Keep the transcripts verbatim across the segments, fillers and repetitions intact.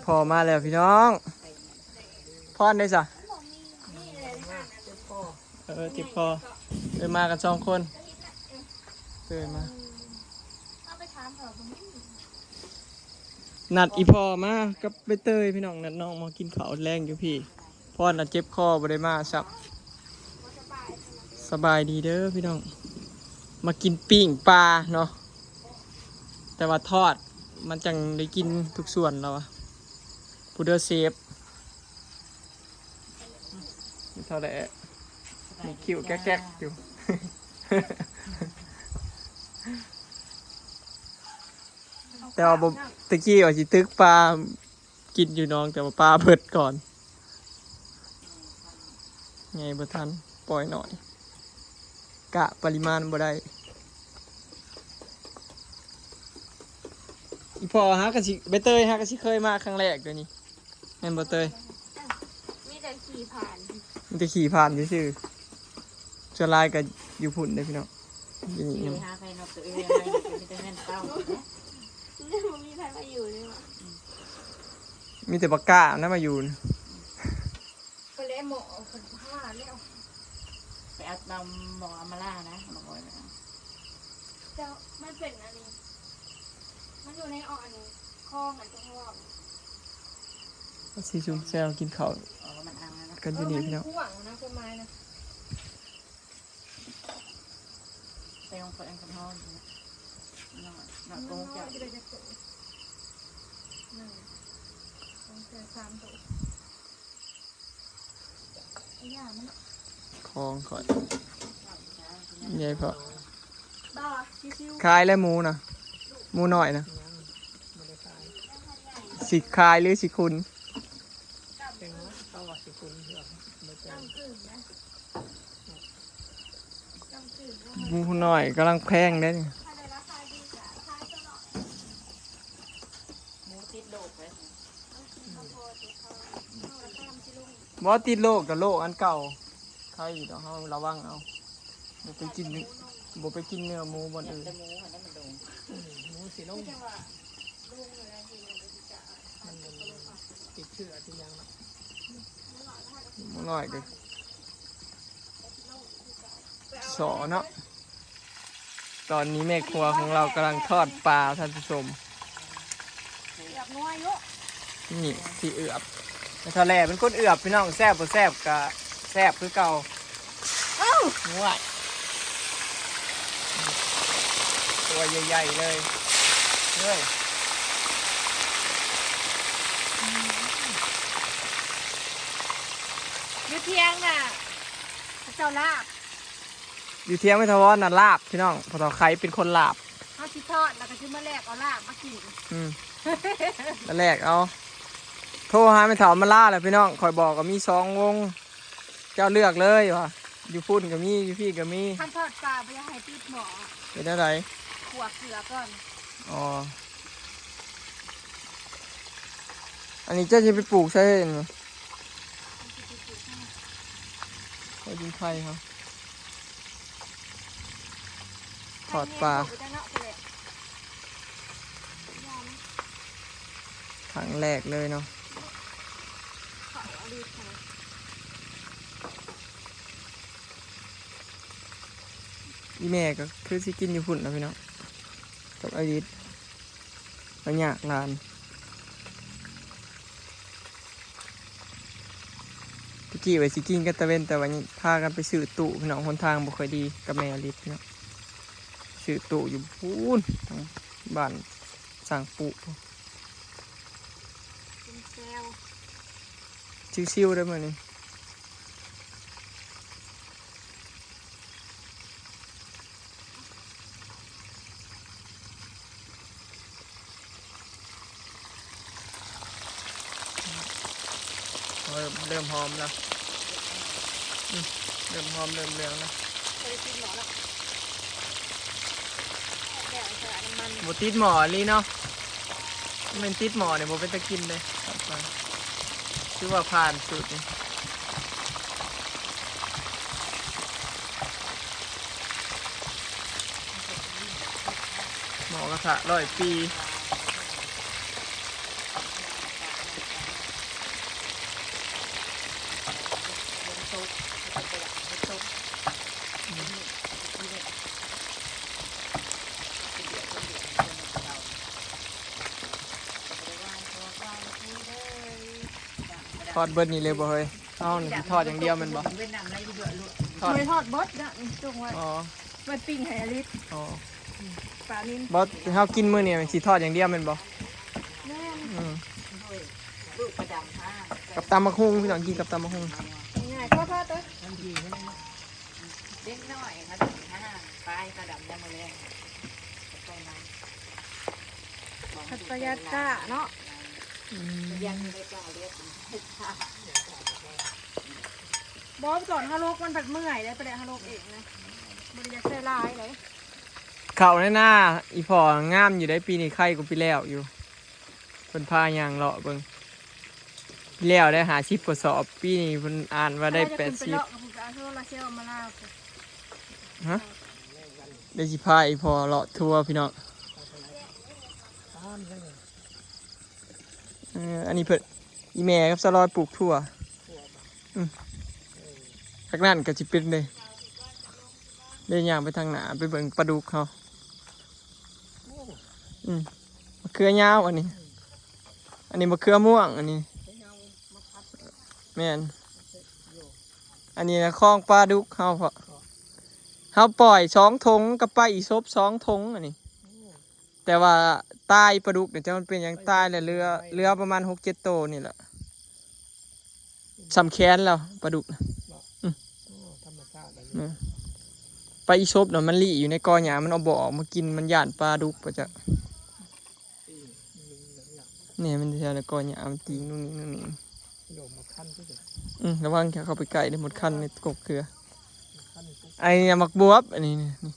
พ่อมาแล้วพี่น้อง พรได้สะ เออ ติดพ่อ เออ มากันสองคน เตยมา นัดอีพ่อมากับใบเตยพี่น้อง นัดน้องมากินข้าวแลงอยู่พี่ พรน่ะเจ็บคอบ่ได้มาซับ สบายดีเด้อพี่น้อง มากินปิ้งปลาเนาะ แต่ว่าทอดมันจังได้กินทุกส่วนแล้วอะ ผู้เด้อเซฟ เท่าไหร่ มีคิวแก๊กๆอยู่ แต่ว่าบ่ ตะกี้ว่าสิตึกปลากินอยู่น้อง แต่ว่าปลาเบิดก่อน ไงบ่ทัน ปล่อยหน่อย กะปริมาณบ่ได้ อีพ่อฮะก็สิ ใบเตยฮะก็สิเคยมาครั้งแรกเดี๋ยวนี้ แม่นบ่เตย มีแต่ขี่ผ่าน มีแต่ขี่ผ่านซื่อๆ ส่วนหลายก็อยู่พุ่นเด้อพี่น้อง อยู่นี่ ขี่หาใครนอกตัวเองอะไรมันจะมีแต่แม่นเต้านะ มันบ่มีใครมาอยู่เลยว่ะ มีแต่ปากกานะมาอยู่นะ ไปแล้วหมอคนพาแล้ว ไปเอาตำหมออามาล่านะหมอบอกว่า เจ้า มันเป็นอันนี้ มันอยู่ในอ่อนคลองอันตรงว่า สีซุมแซวกินข้าว อ๋อ มันอังแล้วนะ กันอยู่นี่พี่น้อง เออ มันกว้างนะต้นไม้นะ ไปลองเปิดอันกระท้อนนะ นอนนอนโกงเจ้า มันน้อยจะได้จะโต หนึ่ง สอง สาม ตัว ของข่อย ใหญ่พอ ขายแล้วหมูนะ หมูน้อยนะ สิขายหรือสิคุณ หมูน้อยกำลังแพงเด้นี่ หมูติดโลกเลย บ่ติดโลกกับโลกอันเก่า ใครอยู่ดอก เฮาระวังเอา บ่ไปกิน บ่ไปกินเนื้อหมูบ่อนอื่น แต่หมูอันนั้นมันลง อืม หมูสิลง มันติดเชื้อติดหยังเนาะ หมูน้อยก็สอเนาะ ตอนนี้แม่ครัวของเรากำลังทอดปลาท่านผู้ชม เอือบนัวอยู่ นี่ที่เอือบ แม่เฒ่าแหล่เป็นคนเอือบพี่น้อง แซ่บบ่แซ่บก็แซ่บคือเก่า เอ้า ง่วย ตัวใหญ่ๆเลย เฮ้ย อยู่เที่ยงน่ะ เขาเจ้าลาบ อยู่เที่ยงแม่ถาวรน่ะลาบพี่น้อง พ่อเฒ่าไข่เป็นคนลาบ เอาสิทอดแล้วก็สิมาแลกเอาลาบมากิน อืม มาแลกเอา โทรหาแม่เฒ่ามาล่าแหละพี่น้อง ข่อยบอกก็มีสองวง เจ้าเลือกเลยว่ะ อยู่พุ่นก็มี อยู่พี่ก็มี คันทอดปลาบ่อยากให้ติดหม้อ เป็นอะไร ขั่วเกลือก่อน อ๋อ อันนี้เจ้าจะไปปลูกใช่ไหม ไว้กินไข่ครับ ทอดปลา ครั้งแรกเลยเนาะ อีแม่ก็คือสิกินอยู่พุ่นนะพี่น้อง กับไอริส ก็ยากหลาน ตะกี้ว่าสิกินกันตะเวน แต่ว่าพากันไปซื้อตู้พี่น้อง หนทางบ่ค่อยดีกับแม่อลิศพี่น้อง ซื้อตู้อยู่พู้น ทางบ้านสร้างปุ๊ กินแซว ชิวๆได้มื้อนี้ เริ่ม เริ่มหอมแล้ว อืม เริ่มหอม เริ่มเหลืองแล้ว บ่ได้ติดหม้อเนาะ แล้วใส่น้ำมัน บ่ติดหม้ออีหลีเนาะ แม่นติดหม้อเนี่ยบ่เป็นตากินเลย ถือว่าผ่านสูตรนี้ หม้อกระทะร้อยปี หม้อกระทะ ทอดเบิดนี่เลยบ่เฮ้ย เฮานี่สิทอดอย่างเดียวแม่นบ่ ทอด ไว้ทอดเบิดนะนี่จงไว้ อ๋อ ไว้ปิ้งให้อลิส อ๋อ ปลานิล บ่ เฮากินมื้อนี้สิทอดอย่างเดียวแม่นบ่ แม่น อืม กับตำบักหุ่ง พี่น้อง กินกับตำบักหุ่ง ง่ายๆ ทอดๆ เด้อ เด็กน้อยครับ ห้า ปลายกระดำยังมาแรง ผัดปลาย่าจ้าเนาะ อืม ยังไม่ได้จ้าเรียก บ่ ตอนเฮาลกมันผัดเมื่อยได้ ไปได้เฮาลกเองนะ บ่ได้อยากใส่หลายเลย เข้าในนา อีพ่องามอยู่ได้ ปีนี้ไข่กว่าปีแล้วอยู่ เพิ่นพาย่างเลาะเบิ่ง ปีแล้วได้ห้าสิบกว่าสอบ ปีนี้เพิ่นอ่านว่าได้แปดสิบ เอาโซลาร์เซลล์มาลาว ฮะ ได้สิพาอีพ่อเลาะทั่วพี่น้อง เออ อันนี้เพิ่น อีแม่กับสาวลอยปลูกถั่ว อืม ทางนั้นก็สิเป็นเลย ได้ย่างไปทางหน้า ไปเบิ่งปลาดุกเขา อืม มะเขือยาวอันนี้ อันนี้มะเขือม่วง อันนี้ แม่น อันนี้นะคลองปลาดุกเขา เพราะเขาปล่อยสองถงกับปลาอีสบสองถงอันนี้ แต่ว่าตายปลาดุกเนี่ย จะมันเป็นหยังตายเลย เหลือ เหลือประมาณหกเจ็ดโตนี่แหละ ส่ำแขนแล้วปลาดุกนะ อืม โอ้ ธรรมชาติแบบนี้ นะ ปลาอีสบน่ะมันลี้อยู่ในกอหญ้า มันเอาบ่ออกมากิน มันย่านปลาดุกปะจ๊ะ นี่มันแถวในกอหญ้า มันตีงนู่นนี่นู่นนี่ โดดหมดขั้นที่สุด อืม ระวังอย่าเข้าไปใกล้เด้อ หมดขั้นในกกเกลือ หมดขั้นในกก ไอ้เนี่ยหมากบวบ อันนี้นี่ นี่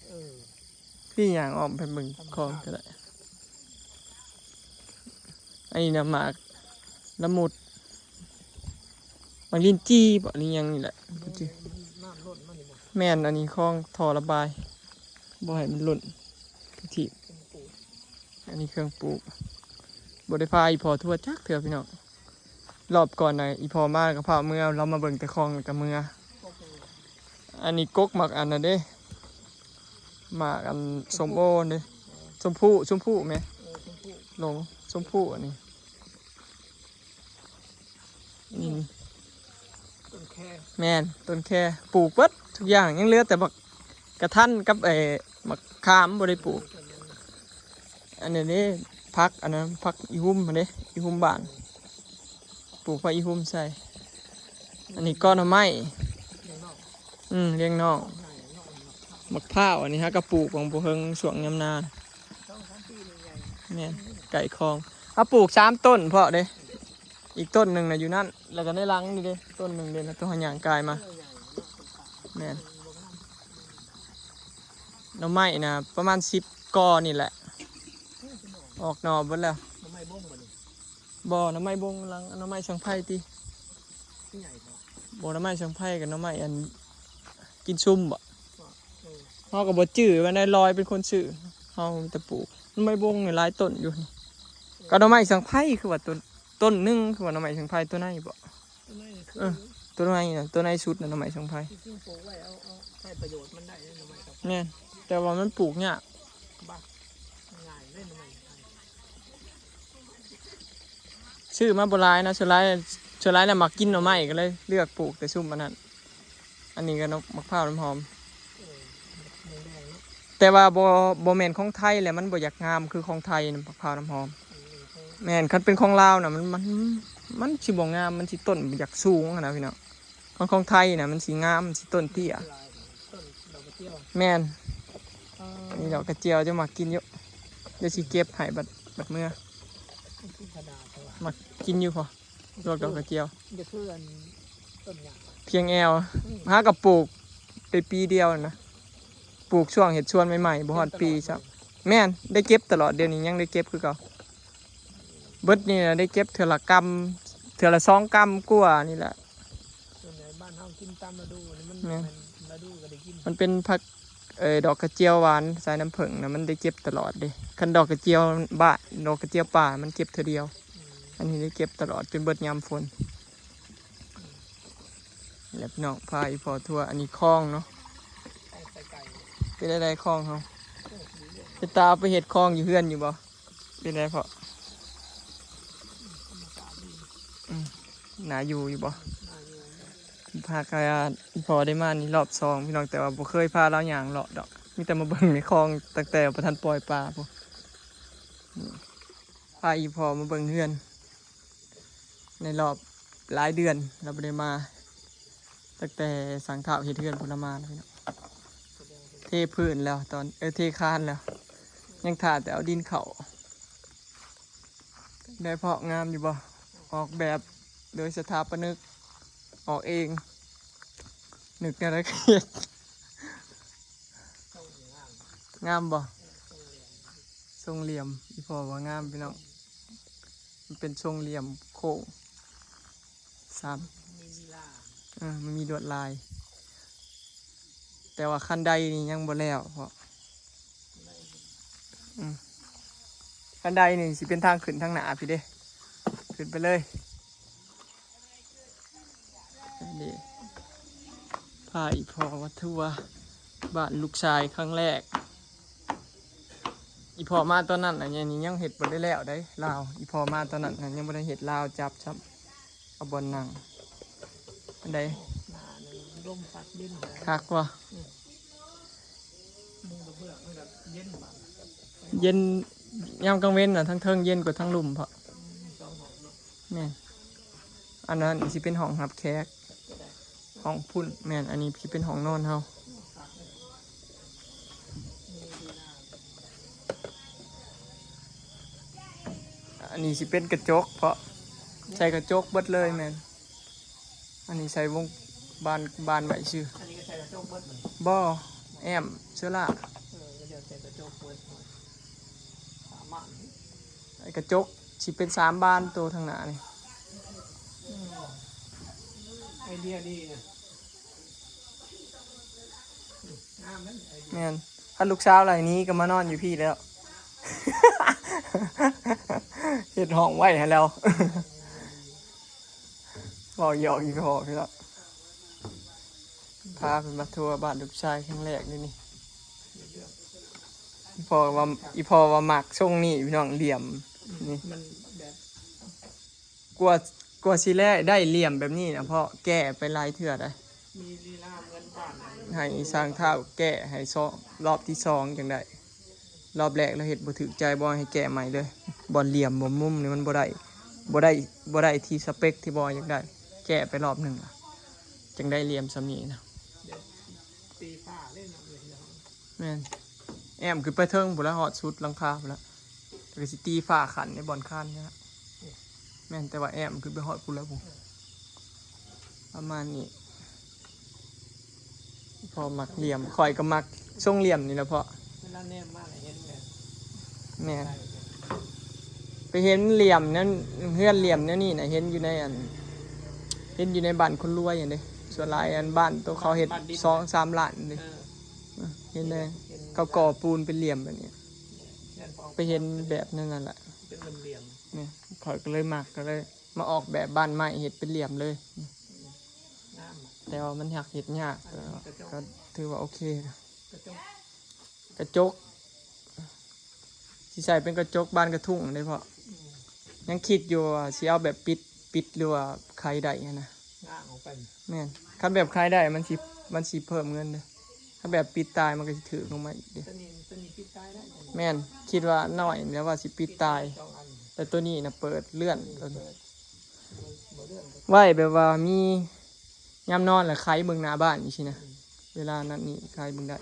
เออ พี่ย่างอ้อมไปเบิ่งคลองก็ได้ อันนี้นะหมากละมุด หมากลิ้นจี่บ่ หรือหยังนี่แหละ บ่จื้อ น้ำล้นมานี่บ่ แม่น อันนี้คลองท่อระบาย บ่ให้มันล้น กะทิ อันนี้เครื่องปลูก บ่ได้พาอีพ่อทั่วจักเทื่อพี่น้อง รอบก่อนน่ะ อีพ่อมาก็พาเมือ เรามาเบิ่งแต่คลองแล้วก็เมือ อันนี้กกหมากอันนั้นเด้ หมากอันส้มโอเด้ ชมพู ชมพูแม่ เออ ชมพู หลง ชมพูอันนี้ อืม ต้นแค แม่น ต้นแค ปลูกเบิดทุกอย่าง ยังเหลือแต่บักกะทันกับไอ้หมากขามบ่ได้ปลูก อันนี้เด้ ผักอันนั้น ผักอีหุ่มหั้นเด้ อีหุ่มบ้าน ปลูกผักอีหุ่มใส่ อันนี้กอหน่อไม้ เลี้ยงนอก อืม เลี้ยงนอก หมากพร้าว อันนี้ฮะก็ปลูกของบ่เฮิงช่วงยามนา สองสามปีนี่ใหญ่ แม่น ใกล้คลอง เอาปลูกสามต้นพอเด้ อีกต้นหนึ่งน่ะอยู่นั่น แล้วก็ในหลังนี่เด้ ต้นหนึ่งเด้ แล้วต้นหางกายมา เออ ใหญ่เนาะ ต้นขา แม่น หน่อไม้น่ะ ประมาณสิบกอนี่แหละ ออกหน่อเบิดแล้ว หน่อไม้บงบ่นี่ บ่ หน่อไม้บงหลัง หน่อไม้สังไพรติ ที่ใหญ่เนาะ บ่ หน่อไม้สังไพรกับหน่อไม้อัน กินซุ่มบ่ ว่า เออ เฮาก็บ่จื้อว่าได้ลอยเป็นคนซื้อ เฮามีแต่ปลูก หน่อไม้บงนี่หลายต้นอยู่ ก็หน่อไม้สังไพรคือว่าต้น ต้นหนึ่งคือว่าหน่อไม้สังไพรตัวไหนบ่ ต้นไม้นี่คือ เออ ต้นไม้น่ะ ต้นไม้สุดน่ะหน่อไม้สังไพร จริงๆปลูกไว้เอา เอาใช้ประโยชน์มันได้เลยหน่อไม้สังไพร แม่น แต่ว่ามันปลูกยาก บ้า ง่ายเลยหน่อไม้สังไพร ซื้อมาบ่หลายนะ ส่วนหลาย ส่วนหลายแล้วมักกินหน่อไม้ก็เลยเลือกปลูกแต่ซุมอันนั้น อันนี้ก็หน่อ หมากพร้าวน้ำหอม เออ แดงๆเนาะ แต่ว่าบ่ บ่แม่นของไทยแหละ มันบ่อยากงามคือของไทยนะ หมากพร้าวน้ำหอม อันนี้ของ แม่น คันเป็นของลาวน่ะ มัน มัน มันสิบ่งาม มันสิต้นอยากสูงหั้นนะพี่น้อง ของ ของไทยน่ะ มันสิงาม มันสิต้นเตี้ย ต้นดอกกระเจียว แม่น อ่า อันนี้ดอกกระเจียวจะมักกินอยู่ เดี๋ยวสิเก็บให้บัด บัดเมือ มันคือขนาดเท่าไหร่ มักกินอยู่พอ ลวกดอกกระเจียว จะคืออันต้นหญ้า เพียงแอว อืม หากะปลูกได้ปีเดียวนะ ปลูกช่วงเฮ็ดสวนใหม่ๆ บ่ฮอดปีซ้ำ แม่น ได้เก็บตลอด เดี๋ยวนี้ยังได้เก็บคือเก่า เบิดนี่นะได้เก็บเทื่อละกำ เทื่อละสองกำกว่านี่แหละ ส่วนใหญ่บ้านเฮากินตามฤดูนี่มัน แม่น แม่นฤดูก็ได้กิน มันเป็นผัก เอ่อ ดอกกระเจียวหวานสายน้ำผึ้งนะ มันได้เก็บตลอดเด้ คันดอกกระเจียวบ้าน ดอกกระเจียวป่า มันเก็บเทื่อเดียว อืม อันนี้ได้เก็บตลอดจนเบิดยามฝน แล้วพี่น้องพาอีพ่อทัวร์ อันนี้คลองเนาะ ไปไกล เป็นอะไรคลองเขา เป็นตาเอาไปเฮ็ดคลองอยู่เฮือนอยู่บ่ เป็นอะไรพ่อ อืม หนาอยู่อยู่บ่ พากัน อีพ่อได้มานี่รอบสองพี่น้อง แต่ว่าบ่เคยพาลาวย่างเลาะดอก มีแต่มาเบิ่งในคลองตั้งแต่บ่ทันปล่อยปลาพุ้น พาอีพ่อมาเบิ่งเฮือน ในรอบหลายเดือนลาวบ่ได้มา ตั้งแต่สร้างท้าวเฮ็ดเฮือนพุ้นลาวมาแล้วพี่น้อง เทพื้นแล้วตอน เออ เทคานแล้ว ยังถ่าแต่เอาดินเข้า ได้พ่องามอยู่บ่ ออกแบบโดยสถาปนิก ออกเอง นึกแนวใดก็เฮ็ด งามบ่ ทรงเหลี่ยม อีพ่อว่างามพี่น้อง มันเป็นทรงเหลี่ยมโค้ง สาม มีลีลา เออ มันมีลวดลาย แต่ว่าคันไดนี่ยังบ่แล้วเพราะ อืม คันไดนี่สิเป็นทางขึ้นทางหน้าพี่เด้ ขึ้นไปเลย นี่ พาอีพ่อมาทัวร์บ้านลูกชายครั้งแรก อีพ่อมาตอนนั้นน่ะ ยัง นี่ยังเฮ็ดบ่ได้แล้วได้ลาว อีพ่อมาตอนนั้นน่ะ ยังบ่ได้เฮ็ดลาวจับซ้ำ เอาบ่อนนั่ง อันใด หน้านี่ลมพัดเย็นเลย คักว่ะ อืม มุงกระเบื้องมันก็เย็นบาง เย็น ยามกลางเว็นน่ะ ทั้งเทิงเย็นกว่าทั้งลุ่มเพาะ อืม สองห้องเนาะ แม่น อันนั้นสิเป็นห้องรับแขก ห้องพุ้น แม่น อันนี้สิเป็นห้องนอนเฮา อันนี้สิเป็นกระจก เพราะใส่กระจกเบิดเลยแม่น อันนี้ใส่วงบาน บานไว้ซื่อ อันนี้ก็ใส่กระจกเบิดเลย บ่ แอมเสื้อล่า เออ ก็เดี๋ยวใส่กระจกเบิดหน่อย สามารถ ไอ้กระจกสิเป็นสามบานตัวทางหน้านี่ อืม ไอเดียดีนะ อืม งามนะไอเดีย แม่น ถ้าลูกสาวหลังนี้ก็มานอนอยู่พี่แล้ว เฮ็ดห้องไว้ให้แล้ว เว้าหยอกอีพ่อพี่น้อง พาเพิ่นมาทัวร์บ้านลูกชายครั้งแรกเลยนี่ อีพ่อว่า อีพ่อว่ามักทรงนี้พี่น้อง เหลี่ยมนี่ มันแบบ กว่า กว่าสิแลได้เหลี่ยมแบบนี้นะ เพราะแก้ไปหลายเทื่อได้ มีลีลาเหมือนบ้าน ให้สร้างท้าวแก้ให้ซอ รอบที่สองจังได้ รอบแรกลาวเฮ็ดบ่ถูกใจ บ่ให้แก้ใหม่เลย บ่เหลี่ยมบ่มุมนี่มันบ่ได้ บ่ได้ บ่ได้ที่สเปคที่บ่อยากได้ แก้ไปรอบหนึ่งละ จังได้เหลี่ยมส่ำนี้นะ เดี๋ยวตีฝ้าเล่นเอาเลยเนาะ แม่น แอมขึ้นไปเทิงพุ้นละ ฮอดสุดหลังคาพุ้นละ ก็สิตีฝ้าขันในบ่อนคานนี่ละ แม่น แต่ว่าแอมขึ้นไปฮอดพุ้นแล้วพุ้น ประมาณนี้ พ่อมักเหลี่ยม ข้อยก็มักทรงเหลี่ยมนี่แหละพ่อ เวลาแนมมาแล้วเห็นแบบ แม่น ไปเห็นเหลี่ยมนั้น เฮือนเหลี่ยมแนวนี้น่ะ เห็นอยู่ในอัน เห็นอยู่ในบ้านคนรวยอันเด้ ส่วนหลายอันบ้านตัวเขาเฮ็ด บ้านดิน สองสามล้านเด้ เออ เห็นได้ เห็น เขาก่อปูนเป็นเหลี่ยมแบบนี้ เฮือนของ ไปเห็นแบบนั้นนั่นแหละ เป็นเหลี่ยมๆ นี่ ข้อยก็เลยมัก ก็เลยมาออกแบบบ้านไม้เฮ็ดเป็นเหลี่ยมเลย งามอะ แต่ว่ามันอยากเฮ็ดยาก อันนี้กระจก ก็ถือว่าโอเค กระจก กระจก สิใส่เป็นกระจกบานกระทุ้งได้พ่อ อืม ยังคิดอยู่ว่าสิเอาแบบปิด ปิดหรือว่าไขได้หั้นนะ ง้างออกไป แม่น คันแบบไขได้มันสิ มันสิเพิ่มเงินเด้ คันแบบปิดตายมันก็สิถูกลงมาอีกเด้ ตัวนี้ ตัวนี้ปิดตายได้ แม่น คิดว่าน้อยแล้วว่าสิปิดตาย สองอัน แต่ตัวนี้น่ะเปิดเลื่อน ตัวนี้ เปิด บ่เลื่อนก็ ไว้แบบว่ามียามนอนแล้วไขเบิ่งหน้าบ้านจั่งซี้นะ อืม เวลานั้นนี่ไขเบิ่งได้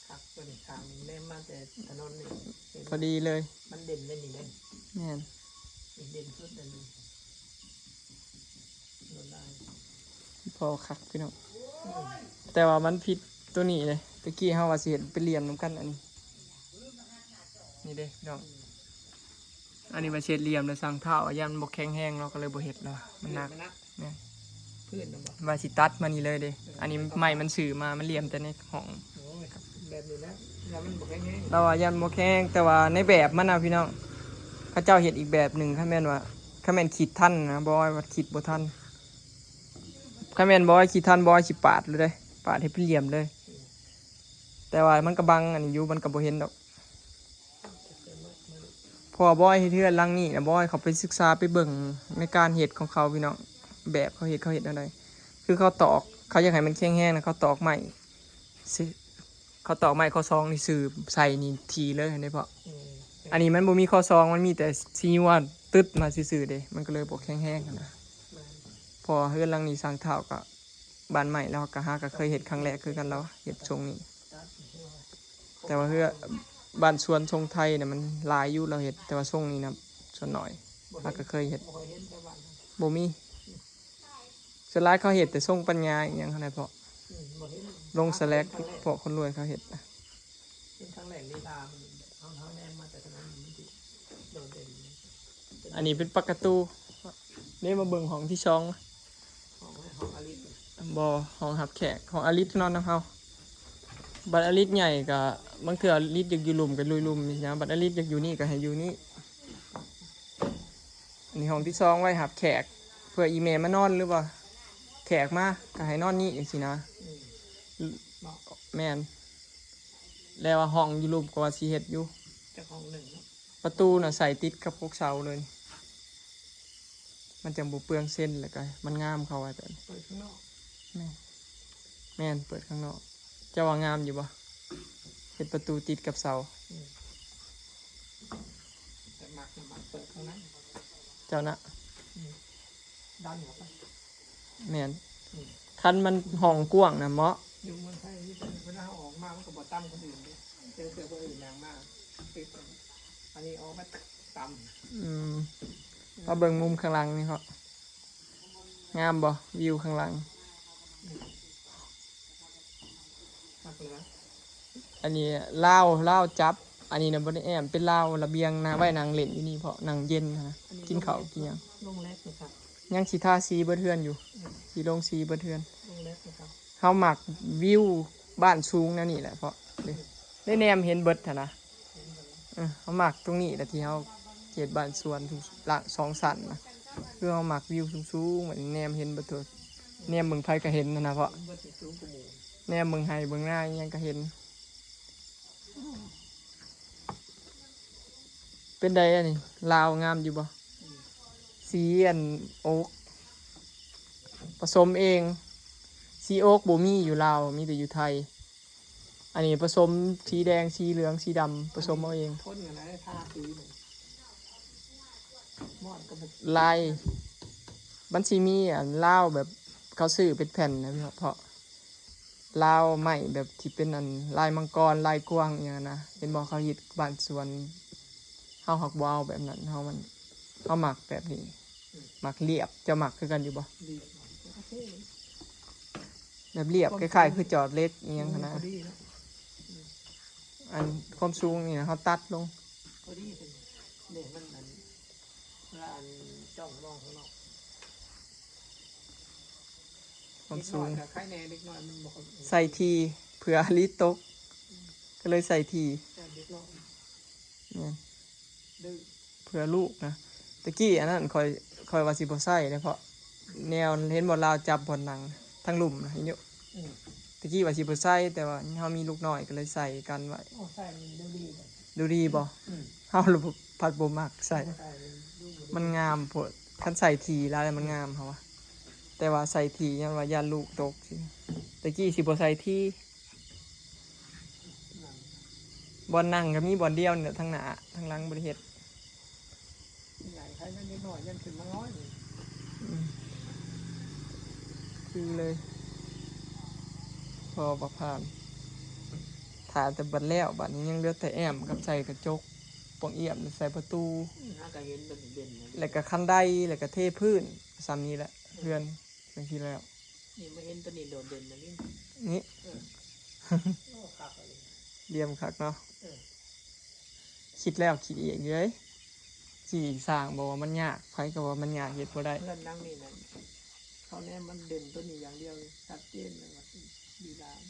คักตัวนี้ ทางนี้แนมมาแต่ถนนนี่ พอดีเลย มันเด่นเลยนี่เด่น แม่น นี่เด่นสุดเลยนี่ ลวดลาย พอคักพี่น้อง อืม แต่ว่ามันผิดตัวนี้เลย ตะกี้เฮาว่าสิเฮ็ดเป็นเหลี่ยมนำกันอันนี้ นี่เด้พี่น้อง อันนี้ว่าสิเฮ็ดเหลี่ยมแล้วสร้างท้าวย่านบ่แข็งแรง เราก็เลยบ่เฮ็ดแล้ว มันหนัก มันหนัก แม่น พื้นน่ะบ่ ว่าสิตัดมานี่เลยเด้ อันนี้ไม้มันซื้อมา มันเหลี่ยมแต่ในห้อง โอ้ย แบบนี้แหละ แล้วมันบ่แข็งแรง เราว่าย่านบ่แข็ง แต่ว่าในแบบมันนะพี่น้อง เขาเจ้าเฮ็ดอีกแบบหนึ่ง คันแม่นว่า คันแม่นคิดทันนะ บ่ว่าคิดบ่ทัน คันแม่นบ่ว่าคิดทัน บ่ว่าสิปาดเลยเด้ ปาดให้เป็นเหลี่ยมเลย แต่ว่ามันก็บังอันนี้อยู่ มันก็บ่เห็นดอก พ เพราะว่าบอยเฮ็ดเฮือนหลังนี้นะ บอยเขาไปศึกษาไปเบิ่งในการเฮ็ดของเขาพี่น้อง แบบเขาเฮ็ด เขาเฮ็ดแนวใด คือเขาตอก เขาอยากให้มันแข็งแรงนะ เขาตอกไม้สิ เขาตอกไม้ข้อซองนี่ซื่อใส่นี่ทีเลยเห็นได้เพาะ อืม อันนี้มันบ่มีข้อซอง มันมีแต่สีว่าตึดมาซื่อๆเด้ มันก็เลยบ่แข็งแรงหั้นนะ แม่น เพราะว่าเฮือนหลังนี้สร้างท้าวก็บ้านใหม่ แล้วก็หาก็เคยเฮ็ดครั้งแรกคือกัน แล้วเฮ็ดทรงนี้ แต่ว่าเฮือนบ้านสวนทรงไทยเนี่ยมันหลายอยู่ เราเฮ็ด แต่ว่าทรงนี้นะส่วนน้อย บ่ เราก็เคยเฮ็ด บ่เคยเห็นแต่บ้าน บ่มี ส่วนหลายเขาเฮ็ดแต่ทรงปัญญาอีหยังหั้นนะเพาะ อืม บ่เห็น ลงสแลก พวกคนรวยเขาเฮ็ดนะ เป็นครั้งแรกในลาวมัน เฮา เฮาแนมมาแต่ทางนั้นมันสิโดดเด่น อันนี้เป็นปากกระตู นี่มาเบิ่งห้องที่สอง ห้อง ห้องอลิส บ่ ห้องรับแขก ห้องอลิสนอนนำเฮา บัดอลิสใหญ่ก็ บางเทื่ออลิสอยากอยู่ลุ่มก็ลุยลุ่มนี่นะ บัดอลิสอยากอยู่นี่ก็ให้อยู่นี่ อันนี้ห้องที่สองไว้รับแขก เพื่ออีแม่มานอนหรือว่าแขกมาก็ให้นอนนี่จังซี้นะ อืม เนาะ แม่น แล้วว่าห้องอยู่ลุ่มก็ว่าสิเฮ็ดอยู่ จักห้องหนึ่งเนาะ ประตูน่ะใส่ติดกับพวกเสาเลย มันจังบ่เปลืองเส้น แล้วก็มันงามเข้าว่าแต่ เปิดข้างนอก แม่น แม่น เปิดข้างนอก เจ้าว่างามอยู่บ่ เฮ็ดประตูติดกับเสา อืม แต่มักน่ะมักเปิดข้างใน เจ้านะ อืม ดันเข้าไป แม่น อืม คันมันห้องกว้างนะเหมาะ อยู่เมืองไทยนี่เป็นเวลาออกมามันก็บ่ต่ำคนอื่นเด้ เจอเจอคนอื่นย่างมา ติด อันนี้ออกมาต่ำ อืม มาเบิ่งมุมข้างหลังนี่ครับ งามบ่ วิวข้างหลัง อืม อันนี้ลาว ลาวจับ อันนี้นะบ่ได้แอม เป็นลาวระเบียงนะ ไว้นั่งเล่นอยู่นี่ เพราะนั่งเย็นนะ อันนี้ กินข้าวกินหยัง ลงแรกเลยครับ ยังสิทาสีเบิดเฮือนอยู่ อืม สิลงสีเบิดเฮือน ลงแรกเลยครับ เฮามักวิวบ้านสูงแนวนี้แหละ เพราะได้ ได้แนมเห็นเบิดหั้นนะ เห็นเบิดแล้ว เออ เฮามักตรงนี้แหละ ที่เฮาเฮ็ดบ้านสวนทุกหลังสองชั้นนะ คือเฮามักวิวสูงๆ แบบแนมเห็นเบิดทั่ว แนมเบิ่งไผก็เห็นหั้นนะ เพราะ เห็นเบิดที่สูงกว่าหมู่ แนมเบิ่งไร่เบิ่งนาอิหยังก็เห็น เป็นใดอันนี้ ลาวงามอยู่บ่ อืม สีอันโอ๊ก ผสมเอง สีโอ๊กบ่มีอยู่ลาว มีแต่อยู่ไทย อันนี้ผสมสีแดง สีเหลือง สีดำ ผสมเอาเอง ทนกันนะ ทาสีมัน มอดก็บ่ ลาย มันสิมีอันลาวแบบเขาซื้อเป็นแผ่นนะพี่น้อง เพราะลาวไม้แบบที่เป็นอันลายมังกร ลายกวางอิหยังนะ เห็นบ่ เขาเฮ็ดบ้านสวน เฮาฮักบ่เอาแบบนั้น เฮามัน เฮามักแบบนี้ อืม มักเรียบ เจ้ามักคือกันอยู่บ่ เรียบ โอเค แบบเรียบ ความ คล้ายๆ คือจอบเหล็กอิหยังหั้นนะ พอดีเนาะ อืม อันความสูงนี่นะ เฮาตัดลง พอดีเป็น เนี่ยมันอัน เวลาอันจ้องมองข้างนอก ความสูง เด็กน้อยก็ไคแน่ เด็กน้อยมันบ่ค่อย ใส่ถี่ เผื่ออลิสตก ก็เลยใส่ถี่ แต่เด็กน้อย เนี่ย ดื้อ เผื่อลูกนะ ตะกี้อันนั้นข้อย ข้อยว่าสิบ่ใส่เด้ เพราะแนวเห็นบ่ ลาวจับบ่อนนั่ง ทั้งลุ่มนะ เห็นอยู่ อืม ตะกี้ว่าสิบ่ใส่ แต่ว่าเฮามีลูกน้อยก็เลยใส่กันไว้ โอ้ ใส่มันดูดีเลย ดูดีบ่ อืม เฮาละบ่ พัดบ่มักใส่ ใส่มันดูดี มันงามโพด คันใส่ถี่หลายแล้วมันงามเฮาว่า แต่ว่าใส่ถี่ย้อนว่าย้านลูกตกสิ ตะกี้สิบ่ใส่ถี่ บ่อนนั่งก็มีบ่อนเดียวนี่แหละ ทั้งหน้าทั้งหลังบ่ได้เฮ็ด ใหญ่ใครนั่นนิดหน่อยยังขึ้นมาน้อยเลย อืม คือเลย พอประพาน ถ่าแต่บัดแล้ว บัดนี้ยังเหลือแต่แอมกับใส่กระจก ปองเอี่ยมใส่ประตู อืม หาก็เห็นเป็นเด่นนะ แล้วก็คันได แล้วก็เทพื้น ส่ำนี้แหละ เฮือนจั่งซี้แล้ว นี่มาเห็นตัวนี้โดดเด่นนะนี่ นี่ เออ โอ้ คักเลย เหลี่ยมคักเนาะ เออ คิดแล้วคิดอีกอยู่เด้ สิสร้างบอกว่ามันยาก ไผก็ว่ามันยาก เฮ็ดบ่ได้ เพื่อนนั่งนี่นั่น เขาแนมมันเด่นตัวนี้อย่างเดียวเลย ชัดเจนเลยว่าดีงาม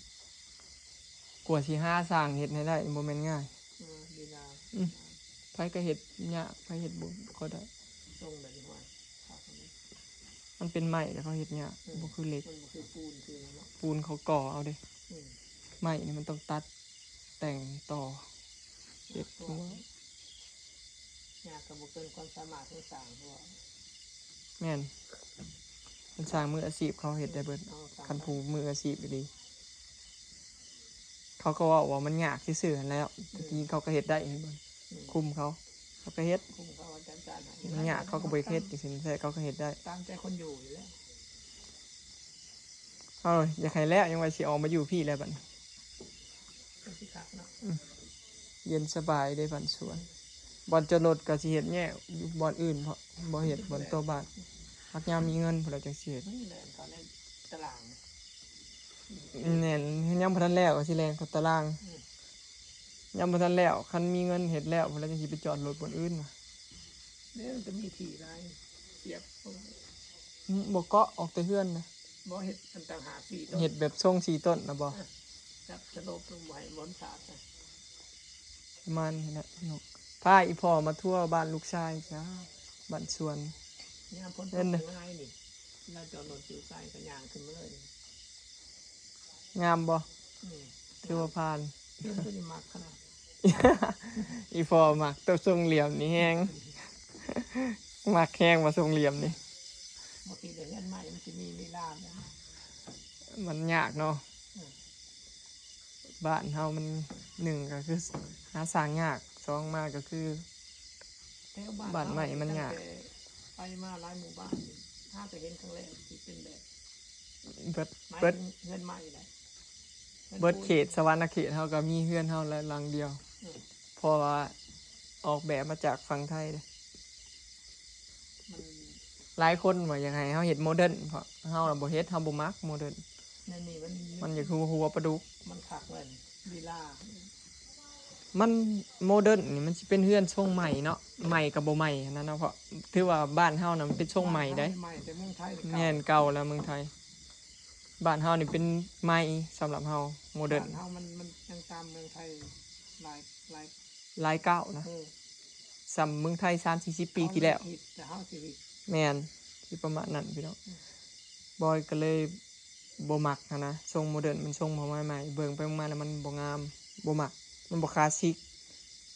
กว่าสิหาสร้างเฮ็ดให้ได้บ่แม่นง่าย เออ ดีงาม อืม ไผก็เฮ็ดยาก ไผเฮ็ดบ่ค่อยได้ ทรงแบบนี้ว่า มันเป็นไม้แล้วเขาเฮ็ดยาก อืม บ่คือเหล็ก มันบ่คือปูนคือหยังเนาะ ปูนเขาก่อเอาเด้ อืม ไม้นี่มันต้องตัดแต่งต่อ เฮ็ดหัว เอ ก็บ่เกินความสามารถของช่างเพราะว่า แม่นเป็นช่างมืออาชีพเขาเฮ็ดได้เบิด เอาช่าง คันผู้มืออาชีพอีหลีเขาก็เว้าว่ามันยากซื่อๆหั้นแหล้ว แต่จริงเขาก็เฮ็ดได้เห็นบ่ อืม คุมเขา เขาก็เฮ็ด คุมเขาจัดการให้ มันยากเขาก็บ่อยากเฮ็ดจังซี่แท้เขาก็เฮ็ดได้ ตามใจคนอยู่อยู่แล้ว เอออยากให้แล้วยังว่าสิออกมาอยู่พี้แล้วบัดนี้ เป็นที่คักเนาะ เย็นสบายได้บ้านสวนบ่อนจอดรถก็สิเฮ็ดแยกอยู่บ่อนอื่นเพราะบ่เฮ็ดบ่อนตัวบ้านหากยามมีเงินพุ่นแล้วจังสิเฮ็ด นี่แหละเขาในตาราง แม่นยังบ่ทันแล้วก็สิแล่นเข้าตาราง อืม ยังบ่ทันแล้วคันมีเงินเฮ็ดแล้วพุ่นแล้วจังสิไปจอดรถบ่อนอื่นว่ะ เนี่ยมันจะมีที่ลายเสียบ อืมบ่เกาะออกแต่เฮือนนะ บ่เฮ็ดอันต่างหากสี่ต้น เฮ็ดแบบทรงสี่ต้นนะบ่ จับสลบลงไว้บนสาดนะ ประมาณนี้แหละพี่น้องพาอีพ่อมาทั่วบ้านลูกชายจ้าบ้านสวน ยามพ้น เล่นนะ ง่ายนี่เราจอดรถอยู่ใส่กระยางขึ้นมาเลย งามบ่ อืม ถือว่าผ่าน เพื่อนก็จะมักขนาด อีพ่อมักตัวทรงเหลี่ยมนี่แฮงมักแฮงว่าทรงเหลี่ยมนี่ บางทีเดี๋ยวเฮือนใหม่มันจะมีลีลาเนี่ย มันยากเนาะ อืม บ้านเฮามันหนึ่งก็คือหาสร้างยากสองมาก็คือ แถวบ้าน บ้านใหม่มันยาก ตั้งแต่ไปมาหลายหมู่บ้านนี่ถ้าจะเห็นครั้งแรกที่เป็นแบบ เบิด หมาย เบิด ถึงเฮือนใหม่แหละ เบิดเขตสะหวรรณเขตเฮาก็มีเฮือนเฮาละหลังเดียว อืม เพราะว่าออกแบบมาจากฝั่งไทยเด้ มัน หลายคนว่าอยากให้เฮาเฮ็ดโมเดิร์นเพราะเฮาน่ะบ่เฮ็ดเฮาบ่มักโมเดิร์น ในนี่มัน มันอยากคือหัวปลาดุก มันคักเลยลีลา มันโมเดิร์นนี่มันสิเป็นเฮือนทรงใหม่เนาะใหม่ก็บ่ใหม่หั้นนะเนาะเพราะถือว่าบ้านเฮาน่ะมันเป็นทรงใหม่ได้ ใหม่แต่เมืองไทย แม่นเก่าแล้วเมืองไทย บ้านเฮานี่เป็นใหม่สำหรับเฮาโมเดิร์น บ้านเฮามันมันยังตามเมืองไทยหลายหลาย หลายเก่านะ เออ ส่ำเมืองไทยสามสี่สิบปีที่แล้ว เขาผิดแต่เฮาสิผิด แม่นที่ประมาณนั้นพี่น้องบอยก็เลยบ่มักหั้นนะทรงโมเดิร์นมันทรงบ่ใหม่ๆเบิ่งไปเบิ่งมาแล้วมันบ่งามบ่มักมันบ่คลาสสิก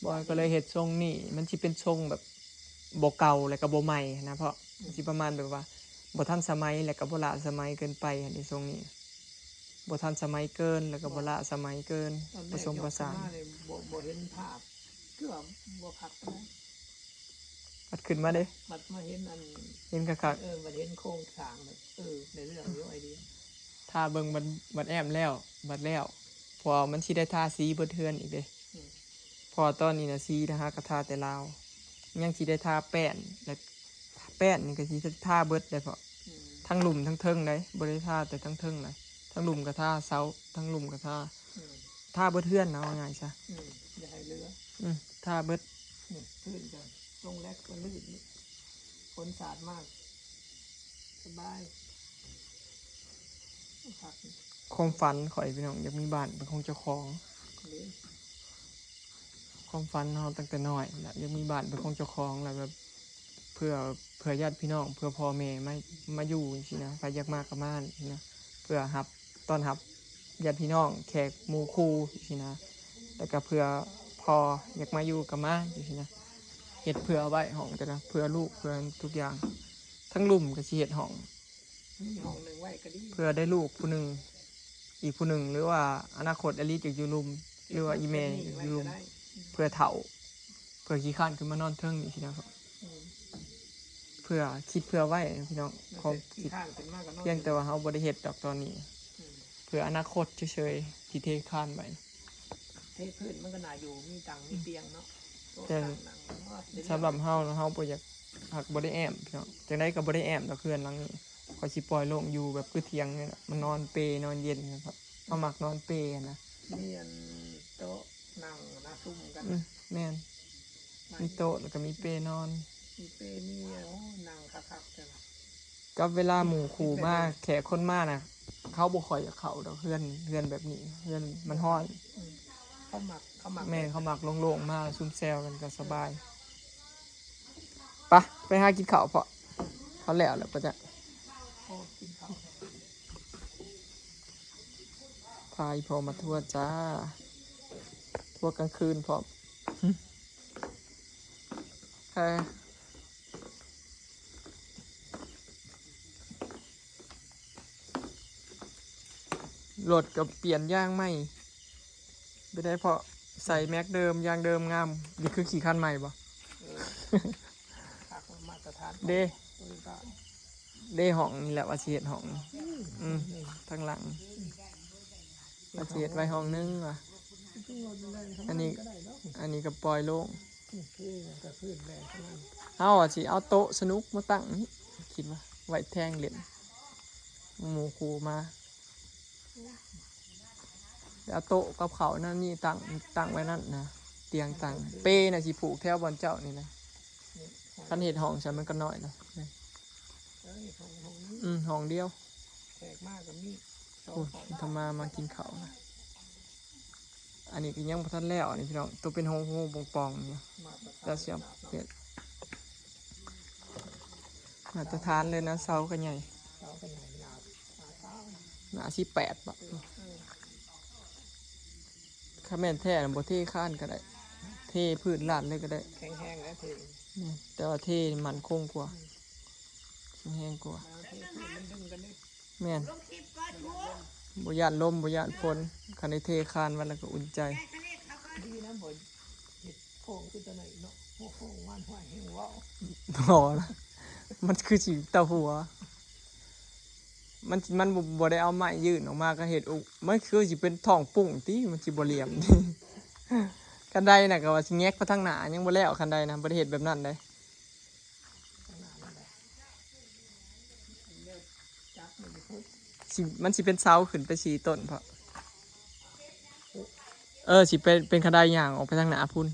บอยก็เลยเฮ็ดทรงนี้มันสิเป็นทรงแบบบ่เก่าแล้วก็บ่ใหม่หั้นนะเพราะมันสิประมาณแบบว่าบ่ทันสมัยแล้วก็บ่ล้าสมัยเกินไปหั้นเด้ทรงนี้บ่ทันสมัยเกินแล้วก็บ่ล้าสมัยเกิน ตอนแร ผ ก สมผสาน ยกขึ้นมาเลยบ่บ่เห็นภาพคือว่าบ่คักปานใด บัดขึ้นมาเด้ บัดมาเห็นอัน เห็นคัก เออบัดเห็นโครงสร้างแบบเออในเรื่องอยู่ไอเดีย ๆทาเบิ่งบัดบัดแอมแล้วบัดแล้วเพราะว่ามันสิได้ทาสีเบิดเฮือนอีกเด้ อืม เพราะว่าตอนนี้น่ะสีนะฮะก็ทาแต่ลาว ยังสิได้ทาแป้นและแป้นนี่ก็สิทาเบิดได้เพราะ อืม ทั้งลุ่มทั้งเทิงได้บ่ได้ทาแต่ทั้งเทิงนะทั้งลุ่มก็ทาเสาทั้งลุ่มก็ทา อืม ทาเบิดเฮือนนะว่าง่ายซะ อืมอย่าให้เหลือ อืมทาเบิด นี่พื้นก็ลงแลกก็ลื่นนี่ฝนสาดมาก สบายพัก ความฝันข่อยพี่น้องอยากมีบ้านเป็นของเจ้าของ เด้ ความฝันเฮาตั้งแต่น้อยแหละอยากมีบ้านเป็นของเจ้าของแล้วแบบเพื่อเพื่อญาติพี่น้องเพื่อพ่อแม่มามาอยู่จังซี่นะใครอยากมาก็มาจังซี่นะเพื่อรับต้อนรับญาติพี่น้องแขกหมู่คู่จังซี่นะแล้วก็เพื่อพ่ออยากมาอยู่ก็มาจังซี่นะเฮ็ดเพื่อไว้ห้องแต่ละเพื่อลูกเพื่อทุกอย่างทั้งลุ่มก็สิเฮ็ดห้อง มีห้องหนึ่งไว้ก็ดี เพื่อได้ลูกผู้หนึ่งอีกผู้หนึ่งหรือว่าอนาคตอลิจะอยู่ลุ่มหรือว่าอีแม่อยู่ลุ่มเพื่อเฒ่า เพื่อขี้ข้านขึ้นมานอนเทิงนี่สินะครับ อืม เพื่อคิดเพื่อไว้นะพี่น้องความ ขี้ คิด ข้านขึ้นมากก็นอน เพียงแต่ว่าเฮาบ่ได้เฮ็ดดอกตอนนี้ อืม เพื่ออนาคตเฉยๆที่เทข้านไว้ เทพื้นมันก็น่าอยู่มีตังมีเตียงเนาะโต๊ะ แต่ ตังนั่งเนาะ สำหรับเฮานะเฮาบ่อยากหักบ่ได้แอมพี่น้องจังได๋ก็บ่ได้แอมดอกเฮือนหลังนี้ข้อยสิปล่อยโล่งอยู่แบบคือเถียงนี่แหละมันนอนเปนอนเย็นนะครับเฮามักนอนเปนะ มีอันโต๊ะนั่งนะซุ่มกัน อืมแม่นมีโต๊ะแล้วก็มีเปนอน มีเปมีโอ้นั่งคักๆกัน กับเวลาหมู่คู่มาแขกคนมาน่ะเขาบ่ค่อยอยากเข้าดอกเฮือนเฮือนแบบนี้เฮือนมันฮ้อน เขามักเขามัก แม่นเขามักโล่งๆมาซุ่มแซวกันก็สบายไปไปหากินข้าวเพาะเขาแล้วแล้วก็จะ โอ้กินข้าว พาอีพ่อมาทั่วจ้าทั่วกลางคืนพร้อม เออ รถก็เปลี่ยนยางใหม่ ไปได้เพราะใส่แม็กเดิม ยางเดิมงาม นี่คือขี่คันใหม่บ่ เออ ขับมาตรฐาน เด้ บริการ เด้ห้องนี่แหละว่าสิเฮ็ดห้อง อืม ทางหลัง ว่าสิเฮ็ดไว้ห้องนึงว่ะ อันนี้ อันนี้ก็ปล่อยโล่ง เฮาอะสิเอาโต๊ะสนุกมาตั้งนี่ คิดว่าไว้แทงเล่น หมู่คู่มา แล้วโต๊ะกับเขาวนั่นนี่ตั้ง ตั้งไว้นั่นนะ เตียงตั้ง เปน่ะสิผูกแถวบ่อนเจ้านี่นะ คันเฮ็ดห้องฉันมันก็น้อยนะ เอ้ย ของ ของ อืม ห้องเดียว แขกมากกับมีสอง โอ้ย ของ ทำมา มากินข้าวนะ อันนี้ก็ยังบ่ทันแล้วนี่พี่น้อง ตัวเป็นโฮงๆ ป่องๆ นี่ มาตรฐาน แล้วเสียบเปลี่ยน มาตรฐานเลยนะ เสาก็ใหญ่ เสาก็ใหญ่ หนา หนาเสา หนาสิบแปดบ่ เออ คันแม่นแท้น่ะบ่เทคานก็ได้ เทพื้นลาดเลยก็ได้ แข็งแรงแล้วเท อืม แต่ว่าเทนี่มั่นคงกว่า แข็งแรงกว่า แล้วเทพื้นมันดึงกันนี่ แม่น บ่ย้านลม บ่ย้านฝน คันได้เทคานไว้แล้วก็อุ่นใจ ดีนะบ่เฮ็ดโค้งคือตัวไหนเนาะ โค้งมันห้อยแฮงเว้า บ่นะ มันคือสิตะหัว มัน มันบ่ บ่ได้เอาไม้ยื่นออกมาก็เฮ็ดอุ มันคือสิเป็นท้องปุ้งติ มันสิบ่เหลี่ยม คันไดน่ะก็ว่าสิแงกไปทางหน้า ยังบ่แล้วคันไดนะ บ่ได้เฮ็ดแบบนั้นเด้ สิ มันสิเป็นเสาขึ้นไปสี่ต้นเพาะ เออ สิเป็น เป็นคันไดย่างออกไปทางหน้าพุ้น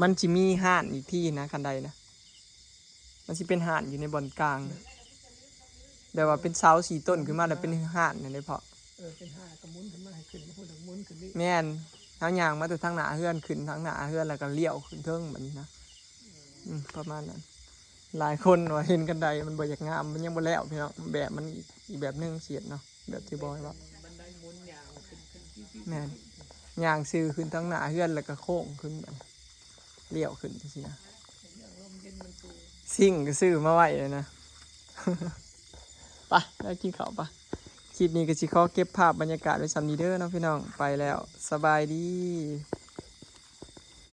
มันสิมีฮ้านอีกที่นะ คันไดนะ มันสิเป็นฮ้านอยู่ในบ่อนกลางนะ แบบว่าเป็นเสาสี่ต้นขึ้นมาแล้วเป็นฮ้านนั่นเด้เพาะ เออ เป็นฮ้านก็หมุนขึ้นมาให้ขึ้นมาพุ้นแล้วหมุนขึ้นนี่ แม่น เฮาย่างมาแต่ทางหน้าเฮือน ขึ้นทางหน้าเฮือนแล้วก็เลี้ยวขึ้นเทิงบัดนี้นะ อืม ประมาณนั้น หลายคนว่าเห็นคันไดมันบ่อยากงาม มันยังบ่แล้วพี่น้อง แบบมันอีก อีกแบบหนึ่งสิเฮ็ดเนาะ แบบที่บอยว่า บันไดหมุนย่างขึ้น ขึ้น แม่น ย่างซื่อขึ้นทางหน้าเฮือนแล้วก็โค้งขึ้นบัด เลี้ยวขึ้นจังซี้นะ ซิ่งก็ซื้อมาไว้เลยนะ ไป ไปกินข้าวปะ คลิปนี้ก็สิขอเก็บภาพบรรยากาศไว้ส่ำนี้เด้อเนาะพี่น้อง ไปแล้ว สบายดี